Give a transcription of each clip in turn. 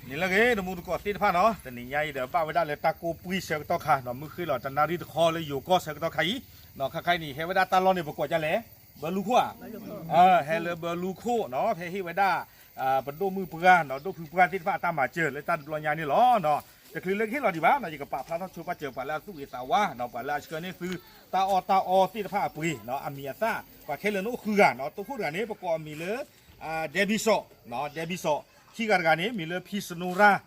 န့ၣ်လၢအဂ့ၤ တမူတကိးသ့ၣ်တဖၣ်နီၤ, တနံၤညါအံၤဒီးဘၣ်ဝဲဒၣ်လၢတၢ်ကိၢ်ပှံၢ်ဆၢကတီၢ်ခါနီၤ, မုၢ်ဃ့ၢ်လီၤတနၣ်ရံၣ်တခီလၢယိၤကီၢ်ဆၢကတီၢ်ခါအံၤနီၤ, ခါခါအံၤန့ၣ် ဟဲဝဲဒၣ်တၢ်လီၢ်န့ၣ် ပကိးဒ်လဲၣ်, ဘၢလူခိၣ်ဧါ, ဟဲလၢဘၢလူခိၣ်နီၤ, ဖဲဟ့ၣ်ဝဲဒၣ် ပဒိၣ်မုၣ်ပှၢ်နီၤ, ဒိၣ်ဖုပှၢ်သ့ၣ်တဖၣ်အတၢ်မၤစၢၤလၢတၢ်တဘျီညါန့ၣ်လီၤ. တချုးလၢကဟ့ၣ်လီၤဒံးဘၣ်နီၤ, ယကပာ်ဖျါထီၣ်ဆိပာ်စၢၤပှၤလၢအသူၣ်ဂ့ၤသးဝါနီၤ, ပှၤလၢအဆှၢန့ၢ်သုတၢ်အီၣ်တၢ်အီသ့ၣ်တဖၣ်အပှ့ၤနီၤ, အမံၤအသၣ် ပှၤခဲလၢာ်န့ၣ်အိၣ်ဃုဂၤနီၤ, တိခိၣ်တဂၤန့ၣ် ပကိးအမံၤလၢ ဒဲဘံစီၣ်နီၤ, ဒဲဘံစီၣ်, ခံဂၤတဂၤန့ၣ် မံၤလၢဖံစနိရၣ်,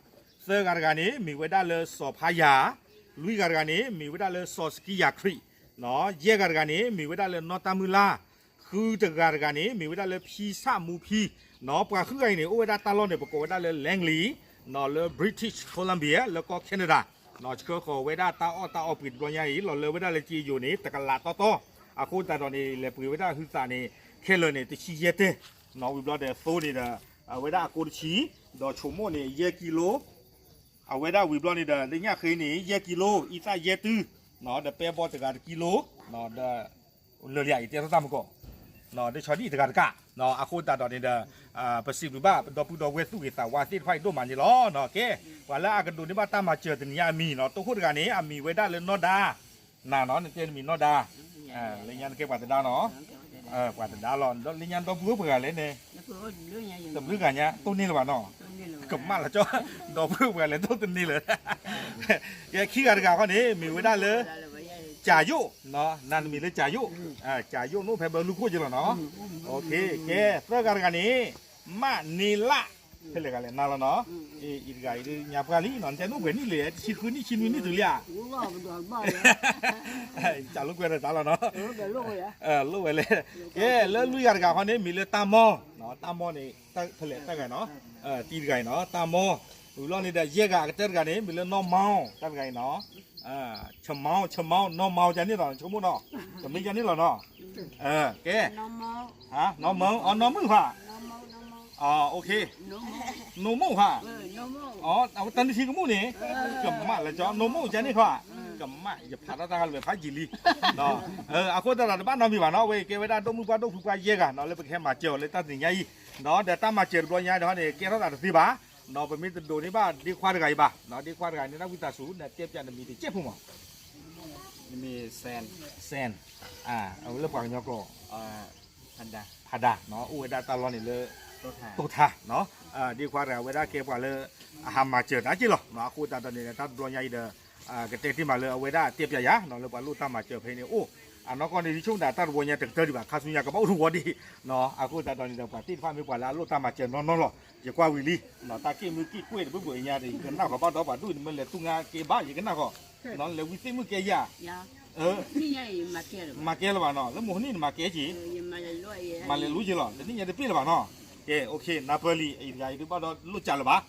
သၢဂၤတဂၤန့ၣ် မံၤဝဲဒၣ်လၢစီၤဖးယၤ, လွံၢ်ဂၤတဂၤန့ၣ် မံၤဝဲဒၣ်လၢစီၤစကံယၤခရံာ်နီၤ, ယဲၢ်ဂၤတဂၤန့ၣ် မံၤဝဲဒၣ်လၢနီၢ်တၢ်မုၢ်လၢ်, ဃုတဂၤတဂၤန့ၣ် မံၤဝဲဒၣ်လၢဖံဆၣ်မူဖံနီၤ, ပှၤဃုဂၤအံၤန့ၣ် အိၣ်ဝဲဒၣ်တၢ်လီၢ်န့ၣ် ပကိးဝဲဒၣ်လၢ Langley နီၤ, လၢ British Columbia လၢကီၢ် Canada နီၤ, ဆှၢဃီၤဝဲဒၣ်တၢ်အီၣ်တၢ်အီပှ့ၤတဘျီညါအံၤ လီၤလၢဝဲဒၣ်လၢက့ယိၤန့ၣ် တကလးတီတီ, အဃိသတးဒီးန့ၣ် လဲၤပှ့ၤဝဲဒၣ်ဟုသးန့ၣ် ခဲလၢာ်န့ၣ် တဆံယဲၢ်တဲၢ်နီၤ, ဝံၤဘျီဒီးသိန့ၣ်ဒီး အဝဲဒၣ်အကိတဆံ, ဒီးဆိကမိၣ်န့ၣ် ယဲၢ်ကံလိ အဝဲဒၣ်ဝံၤဘျီန့ၣ်ဒီး လၢညၣ်ဃ့န့ၣ် ယဲၢ်ကံလိ, အံသၣ်ယဲၢ်တု, ဒီးပဲဘီတဂၤတကံလိ, ဒီး လၢာ်လံယတဲထီၣ်တၢ်မကီး, ဒီးဆီဒံၣ်တဂၤတကး, အဃိသတးဒီးန့ၣ်ဒီး ပစံးဘျုးဘၣ် ပဒီပုၢ်ဒီဝဲၢ်သူၣ်ဂ့ၤသးဝါသ့ၣ်တဖၣ်အံၤဒိၣ်မးန့ၣ်လီၤ. ကဲ, ပှၤလၢအကဒိးန့ၢ်ဘၣ်တၢ်မၤစၢၤတနံၤညါအမံၤနီၤ, တိခိၣ်တဂၤန့ၣ် အမံၤဝဲဒၣ်လၢနီၢ်ဒါ, နၤနီၤ နတဲနမံၤနီၢ်ဒါ, လၢညါနကဲပှၤသဒါနီၤ, ပှၤသဒါလီၤ, လၢညါဒီပုၢ်ဝဲၢ်ပှဲၤဂၤလဲၣ်န့ၣ်, တဘျုးဂၤညါ တိၢ်န့ၢ်လၢၤဘၣ်နီၤ, ကမၣ်လီၤကၠီ, ဒီပုၢ်ဝဲၢ်ပှဲၤဂၤလဲၣ် တိၢ်တန့ၢ်လၢၤ, ကဲ ခံဂၤတဂၤဃီန့ၣ် မံၤဝဲဒၣ်လၢ ကၠၤယိၣ်, နၤနမံၤလၢကၠၤယိၣ်, ကၠၤယိၣ်န့ၣ်ဖဲဘၢလူခိၣ်က့လီၤနီၤ, ကဲ သၢဂၤတဂၤန့ၣ် မးန့လၣ်, ဖဲလဲၣ်ဂၤလဲၣ် နၤလီၤနီၤ, အံၤတဂၤအံၤဒုးညါပှၢ်လံနီၤ, နတဲနအိၣ်ပှဲၤနံၣ်လဲၣ်, တဆံဃုနံၣ် ဆံနွံနံၣ်တုၤလံဧါ, ကၠၤလိာ်ကွဲဒီးတၢ်လီၤနီၤ, လိၣ်ဝဲလဲၣ်, ကဲ လၢလွံၢ်ဂၤတဂၤဃီန့ၣ် မံၤလၢတၢ်မီ, တၢ်မီန့ၣ် ဖဲလဲၣ်တၢ်ဂၤနီၤ, တံၤတဂၤအံၤနီၤ, တၢ်မီ, ဝံၤလီၤန့ၣ်ဒီး ယဲၢ်ဂၤအကတၢၢ်တဂၤန့ၣ် မံၤလၢနီၢ်မီ, တၢ်တဂၤအံၤနီၤ, ဆမီ, ဆမီ, နီၢ်မီကန့ၣ်လီၤ, ဆိကမိၣ်နီၤ, တမ့ၢ်ကန့ၣ်လီၤနီၤ, ကဲ, နီၢ်မီ, အီ နီၢ်မုၣ်ဖး, နိမိၣ်ဖး, အဝဲတၢ်နုၢ်ထံကမူၣ်န့ၣ်, ကမၣ်လၢကၠီ နိမိၣ်ကန့ၣ်ခီ, ကမၣ် ယဖးထီၣ်တၢ်ဂၤလၢဖးယံာ်လံ အဃိသတးဒီးတဘၣ်နီတမံၤဘၣ်နီၤ, အဝဲအံၤကဲဝဲဒၣ်ဒိၣ်မုၢ်ပှၢ်ဒိၣ်ဖုပှၢ်ယဲၢ်ဂၤနီၤ, လၢပကဟဲမၤစၢၤအီၤလၢတၢ်တနံၤညါအံၤ, ဒီးတၢ်မၤစၢၤတဘျီညါဒီးန့ၣ် ကဲထီၣ်သးတသ့ဘၣ်, ပမ့ၢ်တဒိးန့ၢ်ဘၣ်ဒ့ခွါတဂၤအံၤဘၣ်, ဒ့ခွါတဂၤန့ၣ် တၢ်ဝံသးစူၤ နတဲပျးနမံၤတစဲးဖိမး, နမံၤ စဲၣ်, အဝဲလၢပှၤကညီကျိာ် ဖးဒါ, အိၣ်ဝဲဒၣ်တၢ်လီၢ်န့ၣ်လၢ တိၢ်ထါ, ဒ့ခွါတဂၤဝဲဒၣ်ကဲပှၤလၢ အဟးမၤစၢၤတၢ်က့လီၤ, အဃိသတးဒီးန့ၣ် တၢ်တဘျီညါအံၤဒီး ကတဲတ့ၢ်မးလၢအဝဲဒၣ်တဲပျးယၤ လၢပှၤလိၣ်တၢ်မၤစၢၤဖဲန့ၣ်အိၣ်, အနီၢ်ကီၢ်န့ၣ် ယဆိကမိၣ်ဒၣ်တၢ်တဘျီညါတကတၢၢ်ဒံးဘၣ်, ခါဆူညါကဘၣ်အိၣ်တဝီဒံး, အဃိသတးဒီးန့ၣ်ဒီး ပှၤသ့ၣ်တဖၣ်မ့ၢ်ပှၤလၢအလိၣ်တၢ်မၤစၢၤနီၢ်နီၢ်လီၤ, ယကွၢ်ဝံၤလံ, တၢ်က့ၢ်မုၢ်က့ၢ်ကွဲၢ်တဘျီဘျီအံၤညါဒီး ယကနၣ်ဃီၤဘၣ်ဒီးပှၤဒိၣ်န့ၣ် မ့ၢ်လဲၤသူငါကဲဘၣ် ယကနၣ်ဃီၤ, လဲၤဝံသ့ၣ်မုၣ်ကဲယၤ မၤကဲလၢၤဘၣ်နီၤ, လၢမိၢ်ဟိန့ၣ်နမၤကဲက့ၤ, မၤလဲၤလိက့ၤလီၤ, တနံၣ်ညါတပ့ၢ်လၢၤဘၣ်နီၤ, ကဲ နၢ်ပၢၢ်လံ, အံၤတဂၤအံၤဒုးဘၣ်ဒီးလိၣ်ကးလၢၤဘၣ်,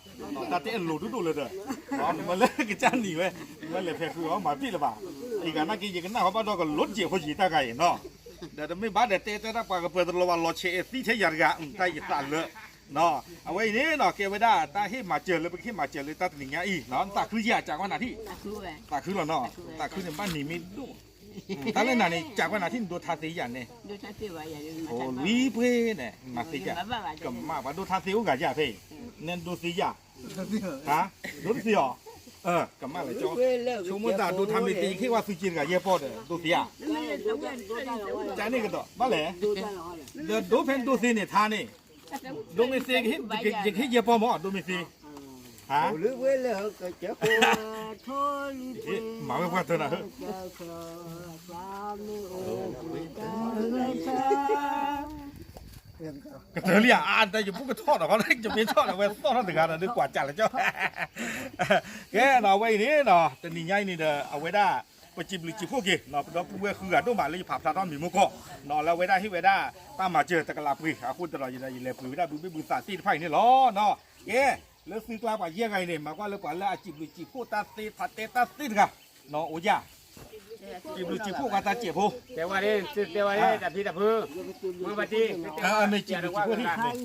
တၢ်တအဲၣ်လိၤဒိၣ်ဒိၣ်လၢၤဒီး, နမ့ၢ်လၢကစၢ်နံၤဝဲ, နမ့ၢ်လဲၤဖဲးဃုာ်အီၤမၤပ့ၢ်လၢၤဘၣ်, အံၤဂၤနာ်က့ ယကနၣ်ဃီၤဘၣ်ဒီးကလိတစဲးဖိယံၤတၢ်ဂၤအံၤနီၤ, ဒီးတမ့ၢ်ဘၣ်ဒီးတဲတဲတၢ်ပှၤကပၢၤတလီၤဘၣ်လီၤဆဲးအဲၣ်သံထဲယၤတဂၤ, တၢ်ယသးလၢ အဝဲအံၤန့ၣ်နီၤ ကဲဝဲဒၣ် တၢ်ဟ့ၣ်မၤစၢၤလၢပကဟ့ၣ်မၤစၢၤလၢတၢ်တနံၤညါအံၤနီၤ, သးခုယၤ ကးကွၢ်နၤထံၣ်, သးခုလီၤနီၤ, သးခုန့ၣ် ဘၣ်နံၤမ့ၢ်ဒိၣ်, တၢ်လၢနၤန့ၣ် ကးကွၢ်နၤထံၣ် နဒိထါသ့ယၤန့ၣ်, အိၣ်လွံၢ်ပှ့ၤန့ၣ် မၤသ့ယၤ, ကမၣ်ပှၤဒိထါသ့အိၣ်ဂၤယၤဖဲအံၤ, နဒိသ့ယၤ, ဟါ, ဒိတသ့အီၤ, ကမၣ်လၢကၠီ, ဆိကမိၣ်သးဒိထါမ့ၢ်သ့ ယကဟ့ၣ်ဝဲသူစ့တဂၤယဲၢ်ပီၢ်ဒီး ဒိသ့ဧါ, ကန့ၣ်ကဒီး ဘၣ်လဲၣ်, ဒီးဒိဖဲနဒိသ့န့ၣ်ထါန့ၣ် ဒိမ့ၢ်သ့ ယကဟ့ၣ်ယဲၢ်ပီၢ်မး ဒိမ့ၢ်သ့, ဟါ, မၤဝဲပှၤတနၤဧၢ, ကတၢၢ်လံဧါ, အါ တၢ်ယဘူၣ်ကထီၣ်ဒီး ယမ့ၢ်ထီၣ်ဒီး အဝဲသီၣ်ထီၣ်တဂၤဒီး ကွၢ်ကၢ်လၢကၠီ, ကဲနီၤ အဝဲအံၤန့ၣ်နီၤ တနံၤညါအံၤန့ၣ်ဒီး အဝဲဒၣ် ပစံးဘျုးစံးဖှိၣ်က့ၤနီၤ ပဒီပုၢ်ဝဲၢ်ဃုဂၤဒိၣ်မးလၢယဖးဖျါထီၣ်မံၤမိၢ်ကီၢ်နီၤ လၢအဝဲဒၣ်ဟ့ၣ်ဝဲဒၣ် တၢ်မၤစၢၤတကလးပှ့ၤ အဃိသတးဒီး ယလဲၤပှ့ၤဝဲဒၣ်ဘုဘ့ၣ်ဘုသးသ့ၣ်တဖၣ်အံၤန့ၣ်လီၤနီၤ, ကဲ လၢသုကျါပှၤယဲၢ်ဂၤအံၤန့ၣ် မၤကွၢ်လၢပှၤလၢအစံးဘျုးစံးဖှိၣ်တၢ်သ့ ဖးတဲတၢ်သ့တဂၤနီၤ အိၣ်ယၤ စံးဘျုးစံးဖှိၣ်ပှၤတၢ်စဲးဖိ တဲဝဲဒၣ် တဲဝဲဒၣ် တၢ်ဖံးတၢ်ဖု ဝဲဘၣ်တံၢ် မ့ၢ်စံးဘျုးစံးဖှိၣ် ခါအံၤ နကိးဖိပလံၤဒ်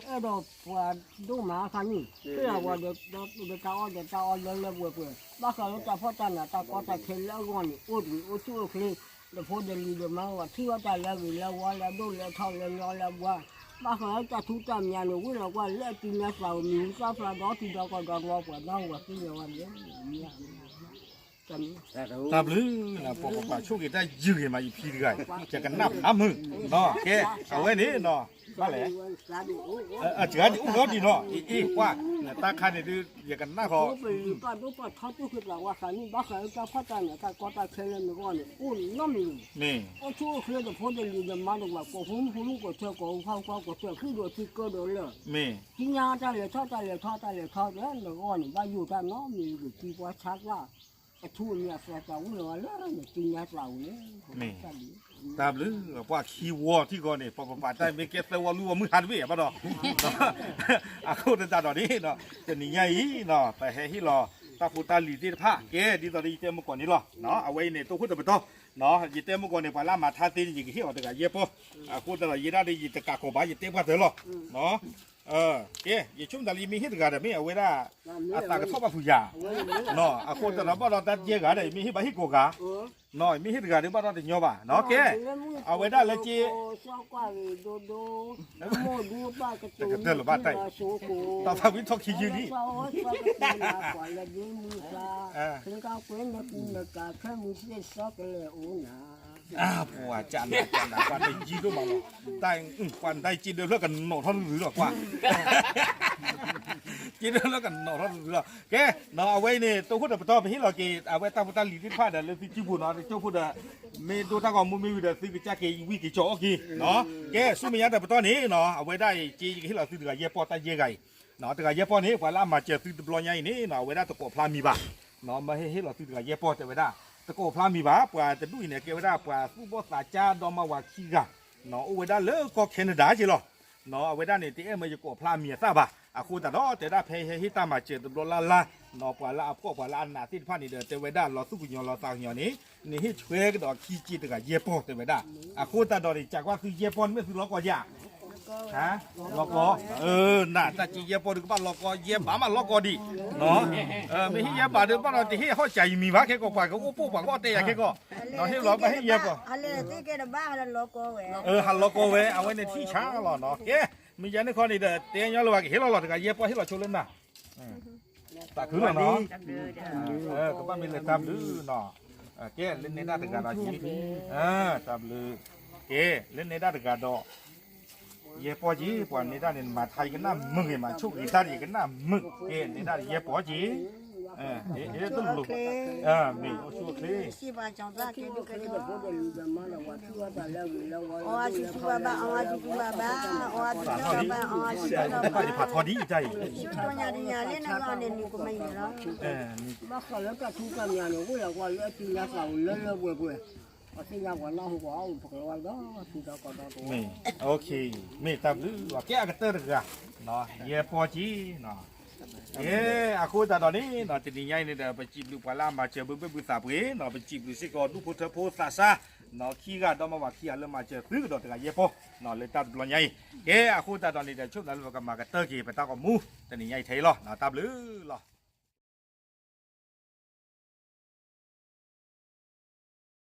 အဲၣ်ဒိးပှၤဒိၣ်မးခါန့ၣ် သ့ၣ်အဝဲဒီးတၢ်အီၣ်ဒီးတၢ်အီလၢလၢပှဲၤပှဲၤ ဘၣ်ဃးလၢတၢ်ဖှီၣ်တၢ်နးတၢ်ကီတၢ်ခဲလၢအဂီၢ်န့ၣ် အိၣ်တဂ့ၤအိၣ်ဆူၣ်အိၣ်ချ့ ဒီးဖိဒီးလံၤဒီးမါဝၤထံၣ်ဘၣ်တၢ်လၢအဂ့ၤလၢအဝါလၢအဒိၣ်လၢအထီလၢအလီလၢအဘှါ ဘၣ်ဃးလၢတၢ်ထူတၢ်မံၤန့ၣ် ဝ့ၢ်လီၤကွၢ်လၢအတုၤညါသးဧိၤ မံၤဟူသၣ်ဖျါဒီတံၤဒီကီၢ်ဒီတဝီပှၤဘၣ်ဝဲသ့ၣ်ညါဝဲန့ၣ် တၢ်ဘျုး ပှၤပပာ်ဆိၣ်ဂ့ၤတၢ်ယုၢ်ဂ့ၤမး ယဖံတဂၤအံၤ ယကနၣ်ဖးမုာ်နီၤ ကဲ အဝဲန့ၣ်နီၤ ဘၣ်လဲၣ် အစှၤဒံးအိၣ်ဒီးဒံးနီၤ အ့ၣ်အ့ၣ် ပှၤ နတၢ်ခါန့ၣ်ဒုး ယကနၣ်ဃီ ပလံၤပာ်ဒိၣ်ပာ်ထီ တူၢ်ဃ့သးဝါသးနံၣ် ဘၣ်ဃးလၢတၢ်ဖှီၣ်တၢ်နးတၢ်ကီတၢ်ခဲလၢနဂီၢ်န့ၣ် အိၣ်နီတမံၤ မ့ၢ် အိၣ်ဆူၣ်အိၣ်ချ့တဖိတလံၤ နမါတဝၤ ကိးဖိမုၣ်ဖိမုၣ်ကိးဆၢ ကိးဖိခွါခွါကိးဆၢ ဃံၣ်ဒီးထံကၢဒီးလၢာ် မ့ၢ် သ့ၣ်ညါတၢ်လဲၤထီၣ်တၢ်လဲၤထီၣ်တၢ်လဲၤထီၣ်လၢနဂီၢ်န့ၣ် ဘၣ်ယိၣ်တၢ်နီတမံၤ ကသံကွၢ်ဆါသး အထူအမံၤအသးသးဝံၣ်လီၤလၢနသ့ၣ်ညါသးအိၣ်န့ၣ် မ့ၢ် တၢ်ဘျုး ပှၤခံဝီထံဂီၤန့ၣ် ပပပာ်တၢ်မ့ၢ်ကဲသၢဝီလွံၢ်ဝီမုၢ်ဟါတဘ့ၣ်ဘၣ်ဒီး အဃိသတးဒီးန့ၣ် တနံၤညါအံၤနီၤ ပဟဲဟ့ၣ်လီၤ တၢ်ဖိတၢ်လံၤသ့ၣ်တဖၣ် ကဲ ဒ်သိးဒီးယတဲမုၢ်ကီၢ်န့ၣ်လီၤ. အဝဲအံၤန့ၣ် တိၢ်ခိၣ်တပတီၢ် ယတဲမုၢ်ကီၢ်န့ၣ် ပှၤလၢအမၤထါသ့န့ၣ် ယကဟ့ၣ်အီၤတဂၤယဲၢ်ပီၢ် အဃိသတးဒီး ယဲဒၣ်ဒီး ယတကးကီၤဘၣ် ယတဲပှၢ်တၢၢ်လီၤ. ကဲ ယဆိကမိၣ်သးလၢယမ့ၢ်ဟ့ၣ်တဂၤဒီး မ့ၢ်အဝဲဒၣ် အသးကထီၣ်ဘၣ်ဖုးယၤ အဃိသတးဒီး ဘၣ်ဒီးတၢ်ယဲၢ်ဂၤဒီး ယမ့ၢ်ဟ့ၣ်ဘၣ်ဟ့ၣ်ကိးဂၤ ယမ့ၢ်ဟ့ၣ်တဂၤဒီး ဘၣ်ဒီးတညီဘၣ် ကဲ အဝဲဒၣ်လၢက့ တကတၢၢ်လၢၤဘၣ်တၢ်အံၤ တၢ်ဖးဝံထီၣ်ခံယုၢ်လံ ပှၤကနၣ်ကနၣ်ပှၤတယံၤဒိၣ်မးလီၤ တၢ် ပှၤစံးဒၣ်ဖျၢၣ်ကနီၤထီၣ်တရုၤလီၤ ကွၢ် စံးဒၣ်ဖျၢၣ်ကနီၤထီၣ်တရုၤလီၤ ကဲ အဝဲအံၤန့ၣ် တိၢ်ခိၣ်တပတီၢ် ပဟ့ၣ်လီၤက့ၤ အဝဲတၢ်ဖိတၢ်လံၤသ့ၣ်တဖၣ်ဒီး လၢသုစုပူၤနီၤ တကၠိဖိဒီး မ့ၢ်ဒိတၢ်ဂီၤမူမ့ၢ်ဝံၤဒီး သုကစၢ်က့ၤဝံက့ၤကၠီၤအီၣ်က့ၤ ကဲ ဆူမဲာ်ညါတပတီၢ်န့ၣ်နီၤ အဝဲဒၣ်အံၤ က့ ယကဟ့ၣ်လီၤသုတဂၤယဲၢ်ပီၢ် တၢ်ယဲၢ်ဂၤအံၤ တဂၤယဲၢ်ပီၢ်န့ၣ် ပှၤလၢအမၤစၢၤသုတဘျီညါအံၤန့ၣ် အဝဲဒၣ်တကိးဖျါမံၤဘၣ် မ့ၢ်ဟ့ၣ်ဟ့ၣ်လီၤသုတဂၤယဲၢ်ပီၢ် တဲဝဲဒၣ် တကိးဖျါမံၤဘၣ် ပှၤတဒူၣ်အံၤန့ၣ် ကဲဝဲဒၣ်ပှၤသူၣ်ဘီၣ်သးစၢ်ဒီမါဝၤခံဂၤ အိၣ်ဝဲဒၣ်လၢကီၢ် Canada က့ၤလီၤ အဝဲဒၣ်န့ၣ် တအဲၣ်မၢယကိးဖျါမံၤအသၣ်ဘၣ် အဃိသတးဒီး တဲဒၣ်ဖဲဟဲဟ့ၣ်တၢ်မၤစၢၤတဘျီလၢ်လၢ် ပှၤလၢအဖှီၣ်ပှၤလၢအနးသ့ၣ်တဖၣ်န့ၣ်ဒီး တဲဝဲဒၣ်လီၤသူၣ်ကညီၤလီၤသးကညီၤန့ၣ် နဟ့ၣ်ဆွဲကဒီးခံစ့တဂၤယဲၢ်ပီၢ် တဲဝဲဒၣ် အဃိသတးဒီးန့ၣ် စံးကွၢ်သုယဲၢ်ပီၢ်န့ၣ်မ့ၢ်သုလီၢ်ကီၢ်ဧါ လီၢ်ကီၢ် နတၢ်စ့ယဲၢ်ပီၢ်ဒုးကဘၣ်လီၢ်ကီၢ် ယဲၢ်ဘးမးလီၢ်ကီၢ်ဒံး မ့ၢ်ဟ့ၣ်ယဲၢ်ဘးဒုးဘၣ်ဒီး တဟ့ၣ်ဟီၣ်စၢ်ယမံၤဘၣ်ခဲကီး ပှၤကအိၣ်ပိၢ်ပှၤကအိၣ်တဲယၤခဲကီး ဟ့ၣ်လီၤဘၣ်ဟ့ၣ်ယဲၢ်ပီၢ် ဟးလီၢ်ကီၢ်ဝဲ အဝဲန့ၣ်ထံၣ်ဆါလီၤနီၤ ကဲ မ့ၢ်ယၤန့ၣ်ခီန့ၣ်ဒီး တဲညီလၢၤဘၣ်ကဟ့ၣ်လီၤလီၤ တဂၤယဲၢ်ပီၢ်ဟ့ၣ်လီၤဆိလၢနၤ တၢ်ခုလီၤနီၤ ကဘၣ်မ့ၢ်လၢတၢ်ဘျုးနီၤ ကဲ လၢနဲဒၣ်တဂၤဒီးက့ တၢ်ဘျုး ကဲ လၢနဲဒၣ်တဂၤဒီး ယဲၢ်ပီၢ်က့ ပှၤနဲဒၣ်န့ၣ် မၤထါယကနၣ်မုာ်ဂ့ၤ မၤဆိၣ်ဂ့ၤတၢ်ဒီးယကနၣ်မုာ် ကဲနဲဒၣ်ယဲၢ်ပီၢ်က့ တလိၤ မ့ၢ်အိၣ်ဆူၣ်အိၣ်ချ့ အီၣ်အါဆူၣ်ဆူၣ်ဘၣ်ဘၣ် အီၣ်အါဆူၣ်ဆူၣ်ဘၣ်ဘၣ် အီၣ်အါဆူၣ်ဆူၣ်ဘၣ်ဘၣ် အီၣ်အါဆူၣ်ဆူၣ်ဘၣ်ဘၣ် အီၣ်အါဆူၣ်ဆူၣ်ဘၣ်ဘၣ် ဖးထီဒ်အံၤတၢ်အံၤ ဆူၣ်တညါတညါလၢနဂီၢ်န့ၣ် နုာ်ကမၤအံၤန့ၣ်လီၤ ဘၣ်ဃးလၢတၢ်ထူတၢ်မံၤန့ၣ် အိၣ်လၢကွဲးကွဲး ပှၤသ့ၣ်ညါပှၤနၢ်ဟူပှၤအီၣ်ပကလီၤဒီး ထူဒီးကီၢ်ဒီးတဝီ မ့ၢ် မ့ၢ်တၢ်ဘျုး ကဲအကတၢၢ်တဂၤ ယဲၢ်ပီၢ်က့ ကဲ အဃိသတးဒီးန့ၣ် တနံၤညါအံၤန့ၣ်ဒီး ပစံးဘျုးပှၤလၢအမၤစၢၤဘၣ်ဘၣ်ဘုသးပှ့ၤ ပစံးဘျုးစ့ၢ်ကီးဒူၣ်ဖိထၢဖိသးစၢ် ခံဂၤဒီမါဝၤခံဂၤလၢမၤစၢၤသုကဒီးတဂၤယဲၢ်ပီၢ် လၢတၢ်တဘျီညါအံၤ ကဲ အဃိသတးဒီးန့ၣ်ဒီး ဆိကမိၣ်လၢပကမၤကတၢၢ်က့ၤပတၢ်ဂီၤမူ တနံၤညါအံၤထဲအံၤလီၤ တၢ်ဘျုးလီၤ